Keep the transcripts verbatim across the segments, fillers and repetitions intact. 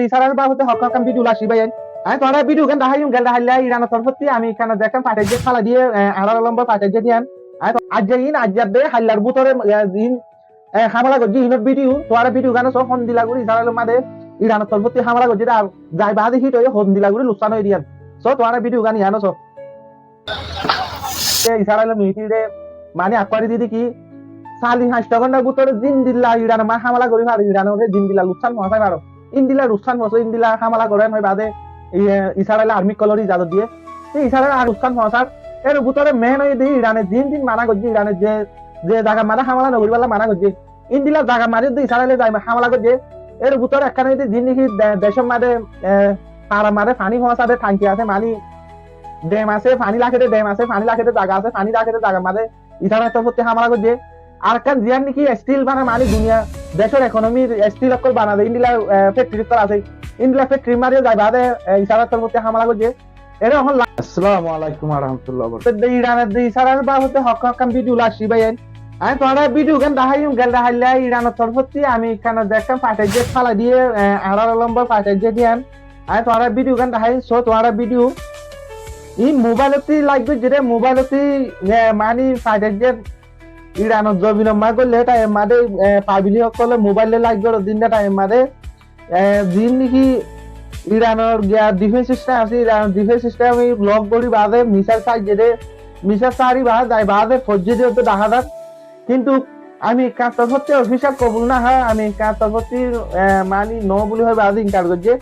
Israel babute hokkán hokkán video loi aiccí bái. Añí tuáñra video gán deháiyum, gelde hailla Iranor torfótti Amerikar ekkán fighter jet félai diyé, e, añçáro lombor fighter jet yián. Añí to-, aijja in, aijja de haillar bútore, e, in, e, hámela goijjé, inor video, tuáñra video gán só, hondilla gorí Israelor mazé Iranor torfótti hámela goijjé de, ar zai baade hit óiye hondilla gorí luksán óiye de yián. Só, tuáñra video gán yián só. Te Israelor military re mani akkuari didi ki, sallic hañcto góntar bútore zendilla Iranor mazé hámela gorí faro, Iranore zendilla luksán foóñsai faro, endilla luksán foóñsai, endilla hámela gorén hoi baade, iye, Israel army ókkolore ijazot diyé. Te Israel ar luksán foóñsar, er bútore main óiye de Irane zin zin mana goijjé, Irane ze, ze zagar mazé hámela no goríballa mana goijjé. Endilla zagar mazé de Israele zai hámela goijjé. Er bútore ekkán óiye de zin niki de-, decor mazé, e, farar mazé faní foóñsade tanki asé, mani dem asé, faní raké de dem asé, faní raké de zaga asé, faní raké de zagar mazé Israelor torfótti hámela goijjé. Arekkán ziyán niki steel bana mani duniya decor economy r steel ókkol bana de endilla, e, factory ókkol asé. Endilla factory r mazé zai baade, e, Israelor torfótti hámela goijjé. Ere ehón la- Assalamu alaikum wa rahmatullahi wa barakatuhu. Te Iranor de Israelor babute hokkán hokkán video loi aiccí bái. Añí tuáñra video gán deháiyum, gelde hailla Iranor torfótti Amerikar ekkán fighter jet félai diyé, e, añçáro lombor fighter jet yián. Añí tuáñra video gán deháiyum, só tuáñra video. In mobile ottí laik goijjé de, mobile ottí, e, mani fighter jet Iranor zobinor mazé goille taim mazé, e, public ókkole mobile loi laik goré de taim mazé, e, zin niki Iranor giya defense system asé, Iranor defense system e lock gorí baade missile saijjé de, missile sari baade zai baade foijjé de ódde dahá zar. Kintu Amerikar torfótti official kobul no há, Amerikar torfótti, e, mani no buli hoi baade inkar goijjé.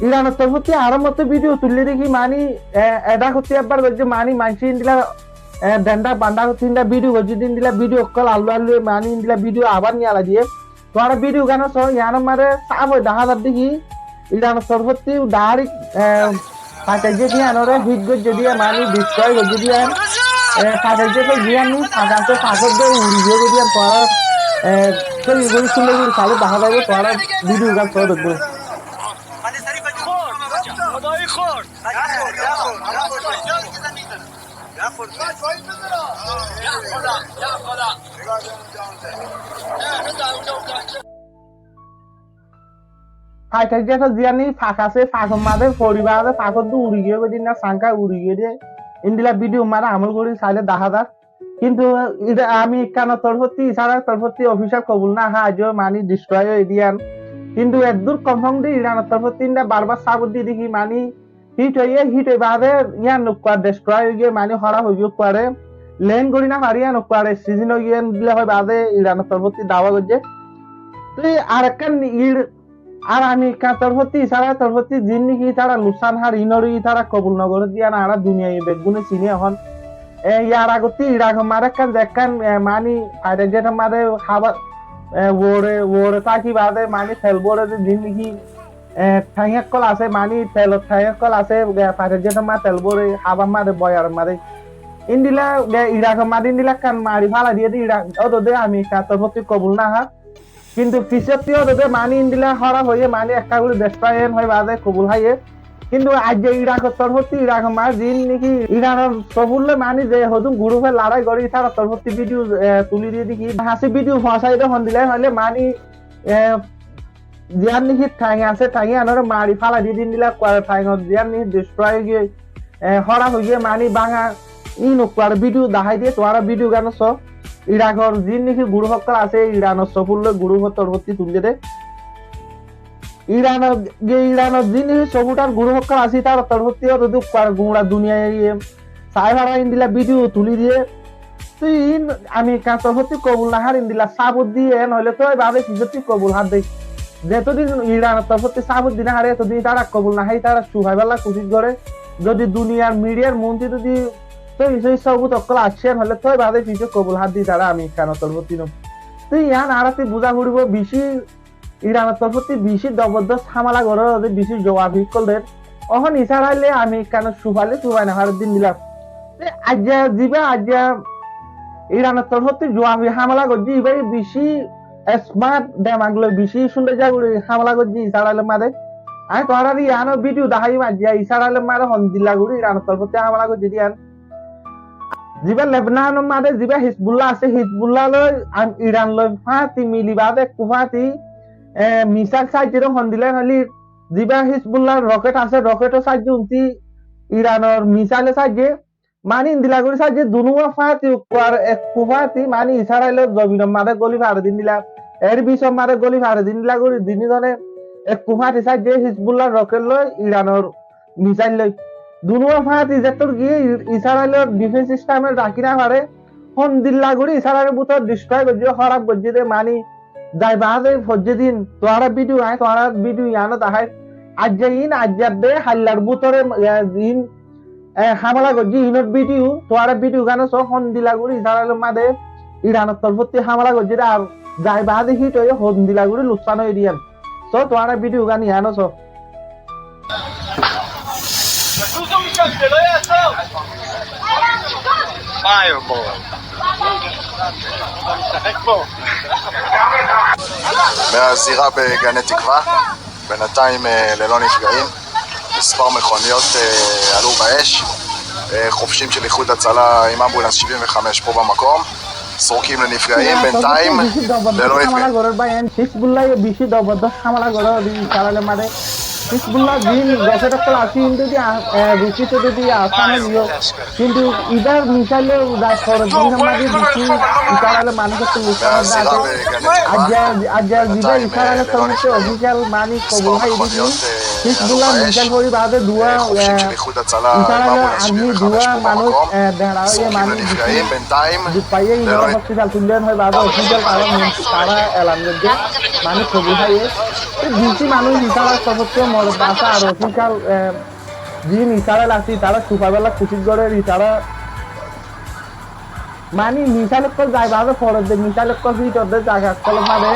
Iranor torfótti añárar moto video tuille de ki mani, e, eda gottí ebbar goijjé mani maincé endilla, e, denda banda gottí endilla video goijjé de endilla video ókkol allu allu mani endilla video abar niyalai diyé. Tuáñra video gán só, yiánor mazé saf ói dahá zar de ki Iranor torfótti direct, e, fighter jet yiánore hit goijjé de yián, mani destroy goijjé de yián. E, fighter jet yián ni fak asé, fakot de uri giyé de yián, tuáñra, e, sói gorí sundor gorí saile dahá zaibo, tuáñra video gán só dekíba. Fighter jet ziyán ni fak asé, fakor mazé fori baade fakot de uri giyé de yián, sanka uri giyé de. Endilla video mazé amol gorí saile dahá zar. Kintu ede Amerikar torfótti, Israelor torfótti official kobul no há, aijjó mani destroy óiye de yián. Kintu eddur confirm de Iranor torfótti endilla bar bar sabut di de ki mani hit óiye, hit ói baade yián ókkol destroy ói giyé, mani hóraf ói giyé ókkol, land gorí no fare yián ókkol, season ói giyé endilla hoi baade Iranor torfótti dawa goijjé. Te arekkán ir Ar Amerikar torfótti, Israelor torfótti zin niki tará luksán hár, inore tará kobul no goré de yián añára duniyai beggúne siní ehón. E, yar agottí Irakor mazé ekkán, ekkán, e, mani fighter jetor mazé hába, e, uore, uore táki baade mani tel bóre de zin niki, e, thaing ókkol asé, mani telor thaing ókkol asé, e, fighter jetor mazé tel bóre, hábar mazé, boyaror mazé. Endilla, e, Irakor mazé endilla ekkán mari félai diyé de Irak, ódode Amerikar torfótti kobul no há. Kintu fisótti ódode mani endilla hóraf óiye, mani ekká gorí destroy en hoi baade kobul háiye. Kintu aijja Irakor torfótti, Irakor mazé zin niki Iranor sofur loi mani ze hodún group e lorái goré, ítarar torfótti video, e, tuli diyé de ki. Hásí video foóñsai de hondilla hoilé mani, e, ziyán niki thaing asé, thaing anore mari félai diyé de endilla, kuar thaing ziyán niki destroy ói giyé, e, hóraf ói giyé, mani báñga, ín ókkol video dahái diyé, tuáñra video gán só. Irakor zin niki group ókkol asé, Iranor sofur loi group or torfótti tulle de. Iranor, ge Iranor zin niki sofur ar group ókkol asé, ítarar torfótti ódode kuar gura duniyai, e, sai fara endilla video tuli diyé. Te ín Amerikar torfótti kobul no hár endilla sabut diyé, noóile toi baade fisótti kobul hár de. Zetodin Iranor torfótti sabut di no fare, etodin tará kobul no há, tará cúfaibolla kucíc goré. Zodi duniyar midiyar muúntu zodi sóhi sóhi sobut ókkol aiccé, hoilé toi baade fisót kobul hár de tará Amerikar torfótti no. Te yián añárattú buzá foribó, bicí Iranor torfótti bicí zobordos hámela gorér, bicí zuabi ókkol der. Ehón Israile Amerikar cúfaile cúfai no fare de endilla. Te aijja ziba aijja Iranor torfótti zuabi hámela goijjé, íba bicí smart, demak loi bicí cúndor gorí hámela goijjé Israelor mazé. Añí tuáñrare yiánor video daháiyum aijja Israelor mazé hondilla gorí Iranor torfótti hámela goijjé de yián. Ziba Lebnanor mazé ziba Hizbullah asé, Hizbullah loi am-, Iran loi fáñti mili baade ekku fáñti e, misail sáijje de hondilla hoilé, zibá Hizbullar roket asé, roketo sáijje, unti Iranor misaile sáijje, mani indilla gorí sáijje, dunúa fáñti ukkar ekku fáñti, mani Israilor zobinor mazé góli fare de indilla, er bisor mazé góli fare de indilla gorí, dini zone ekku fáñti sáijje, Hizbullar roket loi, Iranor misail loi. Dunúa fáñti zettór giyé Israilor difens sistem rakí no fare, hondilla gorí Israilor bútore distroy goijjé, hóraf goijjé de mani zai baade foijjé din, tuáñra bidiu, añí tuáñra bidiu yián dahái. Aijja in, aijja de, haillar bútore, e, in, e, hámela goijjé, inor bidiu, tuáñra bidiu gán só, hondilla gorí Israilor mazé Iranor torfótti hámela goijjé de, ar zai baade hit óiye hondilla gorí luksan óiye de yián. Só, tuáñra bidiu gán yián só. מהזירה בגני תקווה, בינתיים אה, ללא נפגעים. מספר מכוניות אה, עלו באש. אה, חובשים של איחוד הצלה עם אמבולנס שבעים וחמש פה במקום. זרוקים לנפגעים, בינתיים ללא נפגעים. Hizbullah ye beci zobordosht hámela gorer de Israilor mazé. Hizbullah zin roket okkol asé, in zodi a-, e, ruki to zodi asan óiye, kintu ibar misail zai fore din mazé beci Israilor manúc okkol luksan óiye de asé. Aijja, aijja zibá Israilor torfótti official mani kobul óiye de ki, Hizbullah misail fori baade duwa, e, Israilor army duwa manúc, e, dera óiye mani beci duk faiye, inore hospital tulle hoi baade official tara, tara elan goijje, mani kobul óiye. Te beci manúc Israilor torfótti more de asé, ar official, e, zin Israil asé, tara cúfaibolla kucíc gorer, tara mani misail okkol zai baade forer de, misail okkol hit ór de zaga okkol mazé,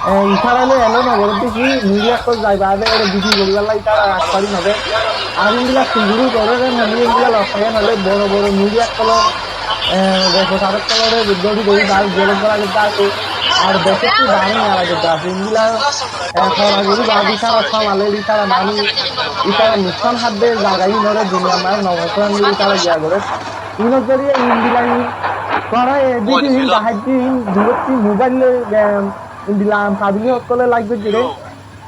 e, Israile allow no gorer de ki, media okkol zai baade ere bidiu goríballa tara ag bari no der. Ar endilla siguri gorer de, mani endilla lok faiye no de, boro boro media okkol, e, reporter okkol ore dóri dóri bar jel ot dóra de asé. Ar decótti bar no de asé. Endilla, e, fora gorí baade tara samale de tara mani, tara luksan hár de zaga inore duniyar mazé no fosán de tara giya gorer. Inor zoriya endilla in, tuáñra e bidiu in dahái de in, durotti mobail loi, em, endilla am fablik okkole laif goijjé de.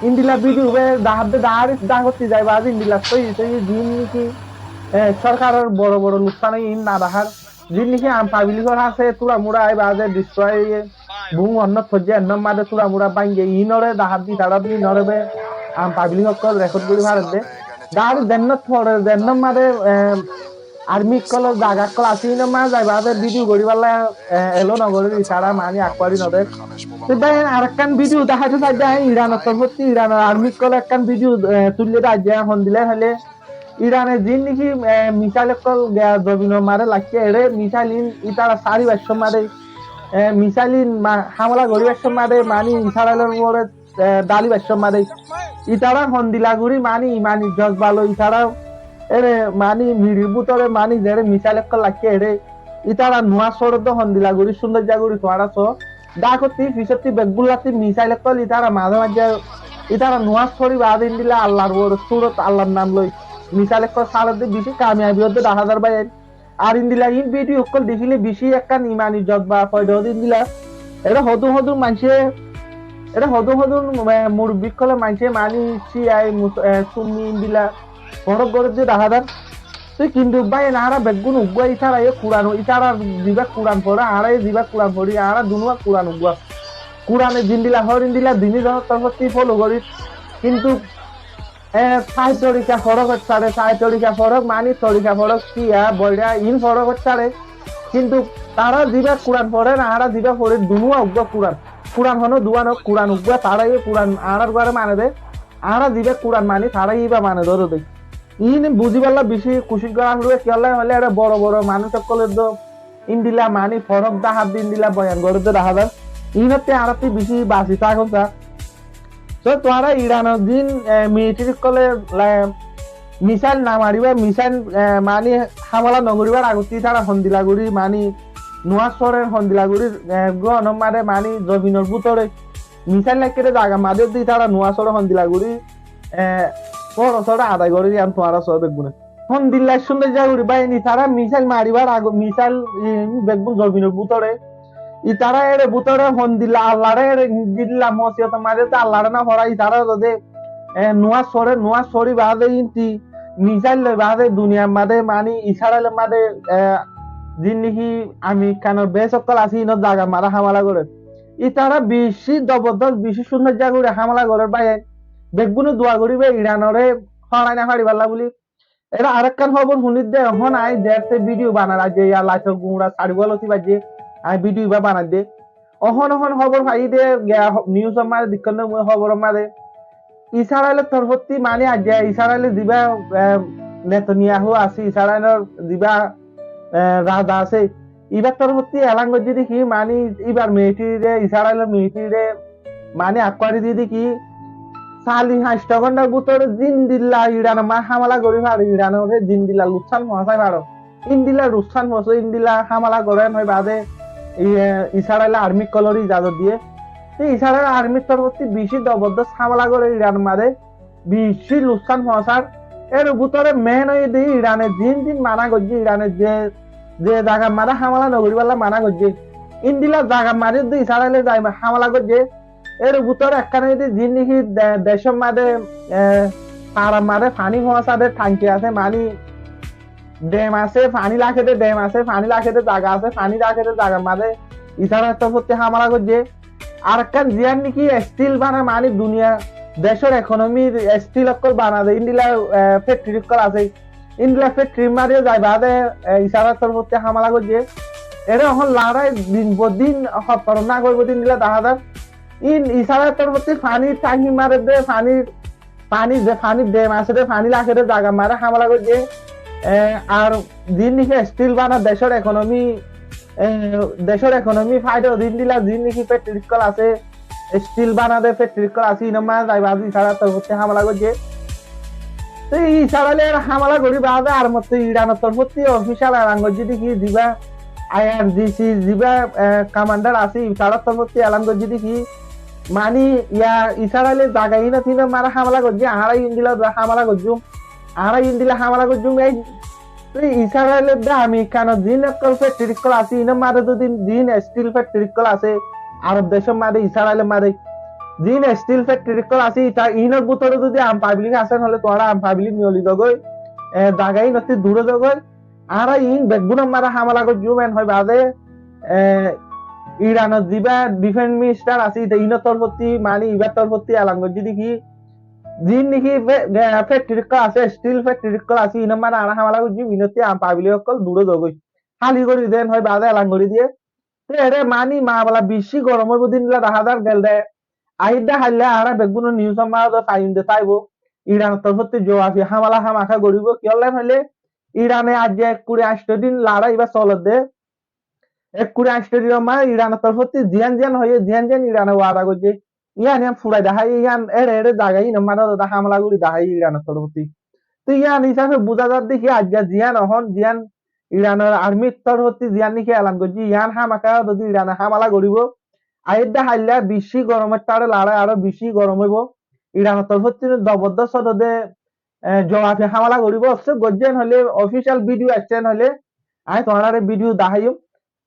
Endilla bidiu be dahá de dahár, dahátti zai baade endilla sóiyi sóiyi zin niki, e, sorkaror boro boro luksan óiye in no dahár. Zin niki am fablikor asé, tura mura ai baade distroy óiye. Bum onnot foijje, ennor mazé tura mura báinge, inore dahá de, tara de inore be am fablik okkol rekod gorí farer de. Dahár zennot fore, zennor mazé, em, army okkol zaga okkol asé, inor mazé zai baade bidiu goríballa, e, allow no gorer, tara mani ag bari no der. Te bái, arekkán bidiu dahái de saidde, Iranor torfótti, Iranor army okkol ekkán bidiu, e, tuille de aijja, hondilla hoilé, Irane zin niki, e, misail okkol, e, zobinor mazé laiggé, ere misail in itara sáribar somot de, e, misail in ma-, hámela goríbar somot de, mani Israilor uore e, dalibar somot de. Itara hondilla gorí mani imani jozba loi itara, ere mani mirir bútore mani zere misail okkol laiggé ere. Itara nuwa sorot de hondilla gorí sundor za gorí tuáñra só. Dagotti, fisotti, beggúnotti misail okkol itara mazé mazé itara nuwa sori baade endilla Allar uore surot, Allar nam loi misail okkol sarer de beci kamiyabi ór de dahá zar bái. Ar endilla in bidiu okkol dekíle beci ekkán imani jozba foida ór de endilla. Ere hodún hodún maincé, ere hodún hodún, e, murubbi okkole maincé mani Shia, mus-, e, Sunni endilla forok gorer de dahá zar. Te kintu bái, añára beggún uggúa, itara ye Kuran, itara zibá Kuran fore, añára ye zibá Kuran fori, añára dunúa Kuran uggúa. Kurane zendilla hoór endilla dini zonor torfótti follow gorir. Kintu e, sai torika forok hoit fare, sai torika forok mani torika forok kiya, boira, in forok hoit fare. Kintu tara zibá Kuran forer, añára zibá forir, dunúa uggúa Kuran. Kuran honó duwa no, Kuran uggúa, tara ye Kuran añárar uore mane de. Añára zibá Kuran mani, tara ye ibá mane dóre de. In buzibálla beci kucíc gora foribo, kiyólla hoilé ere boro boro manúic okkole do endilla mani forok dahá de endilla boyan gore de dahá zar. Inotte añáratte beci basi táka za. So, tuáñra Iranor din, e, military okkole, la, misail no maribar, misail, e, mani hámela no goribar agotti tara hondilla gori, mani nuwa sorer hondilla gori, e, gonor mazé mani zobinor bútore misail laiggé de zagar mazé di tara nuwa sorer hondilla gori, e, foro sore adai gore de yián tuáñra só beggúne. Hondilla sundor za gori bái, itara misail maribar ago-, misail, e, beggún zobinor bútore Itará ére bútore hondilla, Allaré ére dilla mosiyot mazé de Allaré no fora, itará zodi, e, nuwaz fore, nuwaz fori baade inti misail loi baade duniyar mazé mani Israel mazé, e, zin niki Amerikanor bes okkol asé inor zagar mazé hamala gorer. Itará beci zobordos, beci cúndor gori hamala gorer bái. Beggúne dua goribe Iranore horai no faribálla buli. Ere arekkán hóbor fúnir de, ehón añí derse video banar aijja, ya laitor guñra sari gua loti baijje, añí video iba banar de. Ehón ehón hóbor fai de, giya ho-, news or mazé dekkón de mui hóbor or mazé. Israel or torfótti mani aijja Israel or ziba, eh, Netanyahu asé, Israel or ziba, eh, raja asé, ibar torfótti elan goijje de ki mani ibar military re, Israel or military re, mani akkuari diyé de ki, sallic fañscta góntar bútore zendilla Iran or mazé hamala gori faro, Iran ore zendilla luksan foóñsai faro, endilla luksan foóñsai, endilla hamala goron hoi baade, iye, Israel army ókkolore ijazot diyé. Te Israel army r torfótti beci zobordos hamala gore Iran or mazé, beci luksan foóñsar. Ére bútore main óiye de Irane zin zin mana goijje, Irane ze, ze zagar mazé hamala no goribálla mana goijje, endilla zagar mazé de Israel e zai hamala goijje. Ére bútore ekkán óiye de zin niki de-, decor mazé, e, farar mazé faní foóñsa de thanki asé, mani dem asé, faní raké de dem asé, faní raké de zaga asé, faní raké de zagar mazé Israel or torfótti hamala goijje. Arekkán ziyán niki steel bana mani duniya decor economy steel ókkol bana de endilla, e, factory ókkol asé. Endilla factory r mazé zai baade, e, Israel or torfótti hamala goijje. Ére ehón lorai din bo din hottornak óibo de endilla dahá zar. In Israel or torfótti faní thanki marer de, faní, faní ze faní dem asé de, faní raké de zagar mazé hamala goijje. E, ar zin niki steel bana decor economy, e, decor economy faida de endilla zin niki factory ókkol asé, steel bana de factory ókkol asé, inor mazé zai baade Israel or torfótti hamala goijje. Te Israel e hamala gori baade ar motto Iran or torfótti official elan goijje de ki ziba I R G C ziba, e, commander asé, itarár torfótti elan goijje de ki, mani, ya, Israel e zaga inot inor mazé hamala goijje, añára endilla hamala goijjum, añára endilla hamala goijjum, ei, te Israel e de Amerikanor zin ókkol factory ókkol asé, inor mazé zodi zin steel factory ókkol asé, Arob decor mazé, Israel or mazé, zin steel factory ókkol asé, ita inor bútore zodi am public asé, hole tuáñra am public niyoli zogói, e, zaga inottú dure zogói, añára in beggún or mazé hamala goijjum, en hoi baade, e, Iran or ziba defense minister asé, ita inor torfótti, mani ibar torfótti elan goijje de ki, zin niki fe-, e, factory ókkol asé, steel factory ókkol asé, inor mazé añára hamala goijjum, inottú am public ókkol dure zogói. Háli gori den hoi baade elan gori diye. Te ére mani mamala beci gorom óibo de endilla dahá zar gelde. Aijja hailla añára beggúne news or mazé faiyum de táibo. Iran or torfótti zuabi hamala hámaka goribo. Kiyólla hoile Iran e aijja ek kuri añcto din lorai iba soler de. Ek kuri añcto din or mazé Iran or torfótti ziyán ziyán hoiye, ziyán ziyán Iran e wada goijje, yián yián furai dahaiye, yián ére ére zaga inor mazé de hamala gori dahaiye Iran or torfótti. Te yián hísafe buza zar de ki aijja ziyán ehón ziyán Iran or army r torfótti ziyán niki elan goijje, yián hámaka zodi Iran e hamala goribo, aijja hailla beci gorom or tare lorai aró beci gorom óibo. Iran or torfótti zobordos de, e, zuabi hamala goribo. Office goijje hoile, official video aiccé hoile, añí tuáñrare video dahaiyum.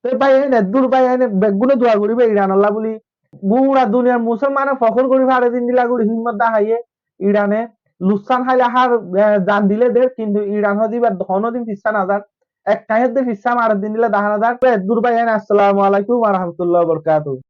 Te bái ain, eddur bái ain, beggúne dua goribe Iran olla buli. Gura duniyar Musolmane fokur gori fare de endilla gori himmot dahaiye Iran e. Luksan háile hár, e, zan dile der, kintu Iran hode ibar honodin fissa no zar. Ek kaiyot de fissa marer de endilla dahá no zar. Eddur bái ain, assalamu alaikum wa rahmatullahi wa barakatuhu.